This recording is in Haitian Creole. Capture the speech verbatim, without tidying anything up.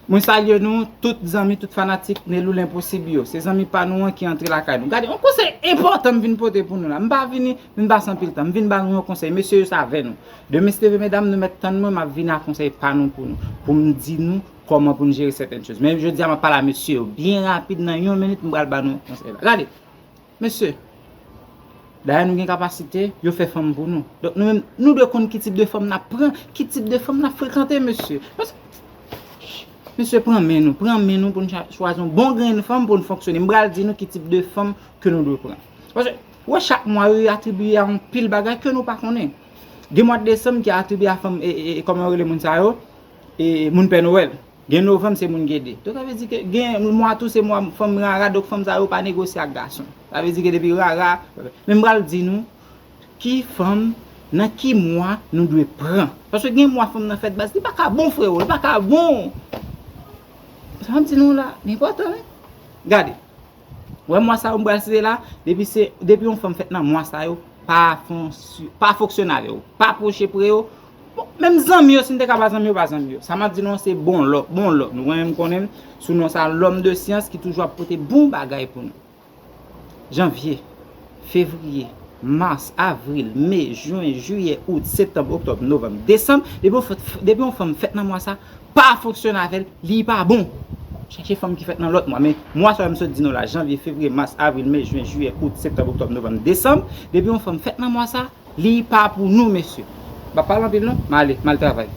Mwen salye nou, tout zanmi, tout fanatik Nelou Lenposib yo. Se zanmi pa nou an ki antre lakay nou. Gade, yon konsèy enpòtan m vin pote pou nou la. M pa vini, m vin pase anpil tan. M vin ba nou yon konsèy. Mesye yo, sa avè nou. Demen, si Dye vle, medam, nou mèt tann mwen, m ap vini ak konsèy pa nou pou nou. Pou m di nou kòman pou nou jere sètèn choz. Men jodi a, m ap pale a mesye yo. Byen rapid, nan yon minit, m pral ba nou konsèy la. Gade, mesye, dayè nou gen kapasite, yo fè fanm pou nou. Donk nou menm, nou dwe konn ki tip de fanm n ap pran, ki tip de fanm n ap frekante, mesye. Paske, mesye, pran men nou, pran men nou pou nou cha- chwazi yon bon grenn fanm pou nou fonksyone. M pral di nou ki tip de fanm ke nou dwe pran. Paske, wè, chak mwa, yo atribiye a yon pil bagay ke nou pa konnen. Gen mwa desanm ki atribiye a fanm, e, e, e, kòman yo rele moun sa yo? E, moun Pè Nwèl. Gen novanm, se moun Gede. Donk, sa vle di ke gen mwa tou, se mwa fanm rara, donk fanm sa yo pa negosye ak gason. Sa vle di ke depi rara, men m pral di nou, ki fanm, nan ki mwa nou dwe pran. Paske gen mwa fanm nan fèt baz, li pa ka bon, frero, li pa ka bon. Sa m ap di nou la, li enpòtan, wi. Gade. Wè mwa sa yo m pral site la, depi se, depi yon fanm fèt nan mwa sa yo, pa fon, pa fonksyone avè yo, pa pwoche pre yo. Bon, menm zanmi yo, si n te ka pa zanmi yo, pa zanmi yo. Sa m ap di nou an, se bon lò, bon lò. Nou konnen m konnen m sou non sa, lòm de syans ki toujou ap pote bon bagay pou nou. Janvye, fevriye, mas, avril, me, jen, jiyè, out, septanm, oktòb, novanm, desanm, depi yon fèt, depi yon fanm fèt nan mwa sa, pa fonksyone avè l, li pa bon. Chèche fanm ki fèt nan lòt mwa, men mwa sa yo m sot di nou la, janvye, fevriye, mas, avril, me, jen, jiyè, out, septanm, oktòb, novanm, desanm, depi yon fanm fèt nan mwa sa, li pa pou nou, mesye. M pa pale anpil non, m ale, m al travay.